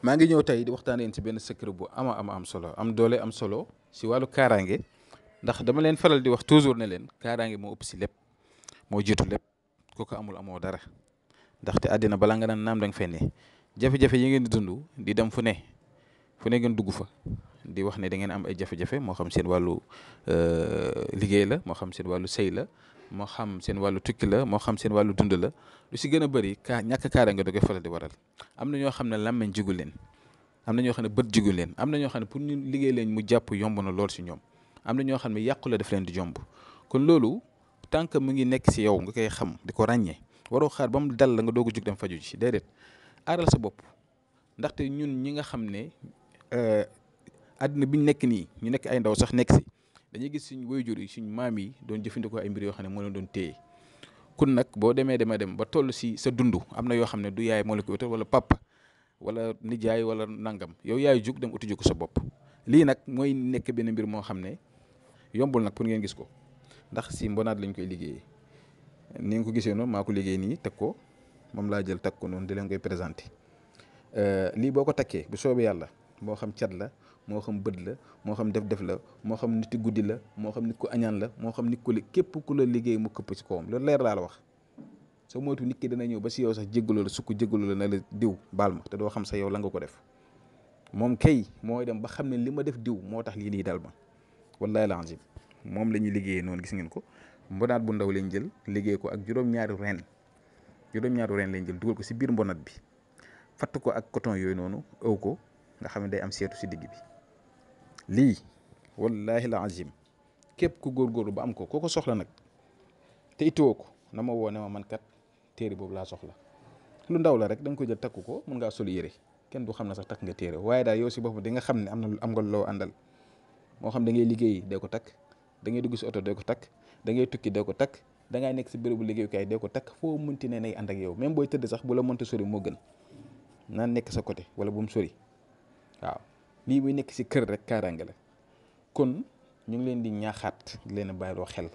maa ngi ñëw tey di waxtaan yéen ci benn secret bu am solo am doole am solo si wàllu kaaraange ndax dama leen faral di wax toujours ne leen kaaraange moo ëpp si lépp moo jiitu lépp ku ko amul amoo dara ndaxte àddina balaa nga naan naam da nga fay ne jafe-jafe yi ngeen di dund di dem fu ne ngeen dugg fa di wax ne da ngeen am ay jafe-jafe moo xam seen wàllu liggéey la moo xam seen wàllu sëy la moo xam seen wàllu tukki la moo xam seen wàllu dund la lu si gën a bëri ñàkk kaaraange da koy faral di waral am na ñoo xam ne làmmeñ jigu leen am na ñoo xam ne bët jigu leen am na ñoo xam ne pour ñu liggéey leen mu jàpp yomb na lool si ñoom am na ñoo xam ne yàqu la daf leen di jomb kon loolu tant que mu ngi nekk si yow nga koy xam di ko ràññee waroo xaar ba mu dal la nga doog a jug dem faju ci déedéet aaral sa bopp ndaxte ñun ñi nga xam ne àddina bi ñu nekk nii ñu nekk ay ndaw sax nekk si dañuy gis suñ waajur yi suñ maam yi doon jëfandikoo ay mbir yoo xam ne moo leen doon téye kun nag boo demee dem ba toll si sa dund am na yoo xam ne du yaay moo la ko utal wala papa wala nijaay wala nangam yow yaay jug dem uti ko sa bopp lii nag mooy nekk benn mbir moo xam ne yombul nag pour ngeen gis ko ndax si mbonaat lañ koy liggéeyee ni nga ko gisee noonu maa ko liggéey nii teg ko moom laa jël teg ko noonu di leen koy présenté lii boo ko takkee bu soobee yàlla moo xam cat la moo xam bët la moo xam def la moo xam nit guddi la moo xam nit ku añaan la moo xam nit ku képp ku la liggéey mu këpp ci kawam loolu leer laa la wax soo moytu nit ki dana ñëw ba si yow sax jéggaloo la sukk jéggaloo la ne la diw baal ma te doo xam sa yow la nga ko def moom kay mooy dem ba xam ne li ma def diw moo tax lii nii dal ma wallahi lazim moom la ñuy liggéeyee noonu gis ngeen ko mbonaat bu ndaw lañ jël liggéey ko ak juróom-ñaari reen lañ jël dugal ko si biir mbonaat bi fatt ko ak coton yooyu noonu ëw ko nga xam ne day am seetu si digg bi lii wallahi la azim képp ku góorgóorlu ba am ko kooko soxla nag te itoo ko na ma woo ne ma man kat téere boobu laa soxla lu ndaw la rek da nga ko jël takku ko mën ngaa sol yére kenn du xam ne sax takk nga téere waaye daal yow si boppam di nga xam ne am nga loo àndal moo xam da ngay liggéey dee ko takk da ngay dugg si oto dee ko takk da ngay tukki dee ko takk da ngay nekk si bérébu liggéeyukaay dee ko takk foo mënti ne nay ànd ak yow même booy tëdd sax bu la mënta sori moo gën naan nekk sa côté wala bu mu sori waaw lii muy nekk si kër rek kaaraange la kon ñu ngi leen di ñaaxaat di leen a bàyyiloo xel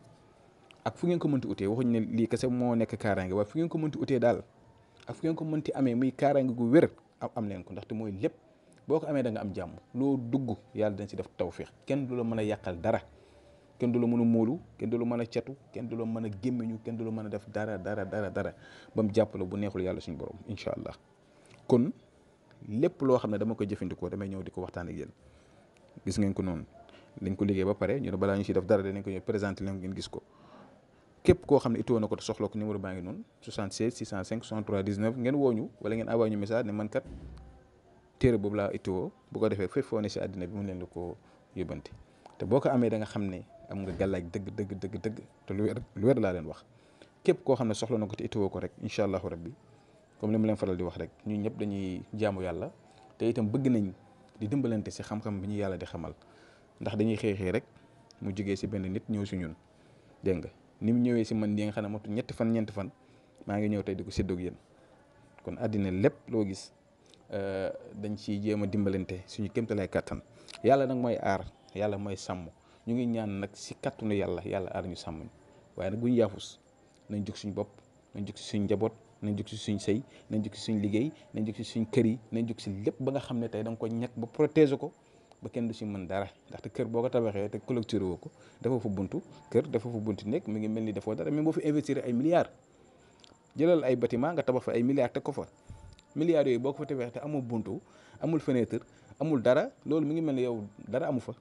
ak fu ngeen ko mënti utee waxuñ ne lii kese moo nekk kaaraange waaye fu ngeen ko mënti utee daal ak fu ngeen ko mënti amee muy kaaraange gu wér am leen ko ndaxte mooy lépp boo ko amee da nga am jàmm loo dugg yàlla dañ si def tawfiix kenn du la mën a yàqal dara kenn du la mën a móolu kenn du la mën a catu kenn du la mën a gémmiñu kenn du la mën a def dara ba mu jàpp la bu neexul yàlla suñu borom incha allah kon lépp loo xam ne dama koy jëfandikoo damay ñëw di ko waxtaan ak yéen gis ngeen ko noonu dañ ko liggéey ba pare ñu ne balaa ñu si def dara danañ ko ñëw présenté leen ngeen gis ko képp koo xam ne itoo na ko te soxla ko numéro baa ngi noonu 76 605 63 19 ngeen woo ñu wala ngeen envoyé ñu message ne man kat téere boobu laa itoo bu ko defee fépp foo ne si àddina bi mu leen la ko yóbbante te boo ko amee da nga xam ne am nga gàllaaj dëgg te lu wér laa leen wax képp koo xam ne soxla na ko te itoo ko rek incha allahu rabbi comme li ma leen faral di wax rek ñun ñëpp dañuy jaamu yàlla te itam bëgg nañ di dimbalante si xam-xam bi ñu yàlla di xamal ndax dañuy xëy rek mu jógee si benn nit ñëw si ñun dégg nga ni mu ñëwee si man yi nga xam ne motu ñeenti fan maa ngi ñëw tey di ko séddoog yéen kon àddina lépp loo gis dañ ciy jéem a dimbalante suñu kéemtalaay kàttan yàlla nag mooy aar yàlla mooy sàmm ñu ngi ñaan nag si kàttanu yàlla aar ñu sàmm ñu waaye nag bu ñu yaafus nañ jug suñu bopp nañ jug si suñ njaboot nañ jug si suñ sëy nañ jug si suñ liggéey nañ jug si suñ kër yi nañ jug si lépp ba nga xam ne tey da nga ko ñàkk ba protéger ko ba kenn du si mën dara ndaxte kër boo ko tabaxee te clôture woo ko dafa fa buntu kër dafa fa buntu nekk mi ngi mel ni dafoo dara même boo fi investir ay milliards jëlal ay bâtiment nga tabax fa ay milliards teg ko fa milliards yooyu boo ko fa tabaxee te amul buntu amul fenêtre amul dara loolu mi ngi mel ni yow dara amu fa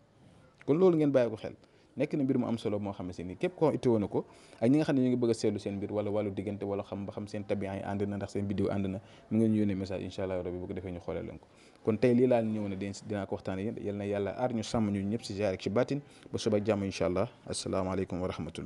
kon loolu ngeen bàyyi ko xel nekk na mbir mu am solo moo xam ne si ni képp koo itteewoo na ko ak ñi nga xam ne ñu ngi bëgg a seetlu seen mbir wala wàllu diggante wala xam ba xam seen tabian yi ànd na ndax seen vidéo ànd na mu ngeen ñu yónnee message incha allah rabbi bu ko defee ñu xoolee leen ko kon tey lii laa ñëw ne dinaa ko waxtaan yéen yal na yàlla aar ñu sàmm ñu ñëpp si jaar ak ci baatin ba suba jàmm incha allah asalaamaaleykum wa rahmatullah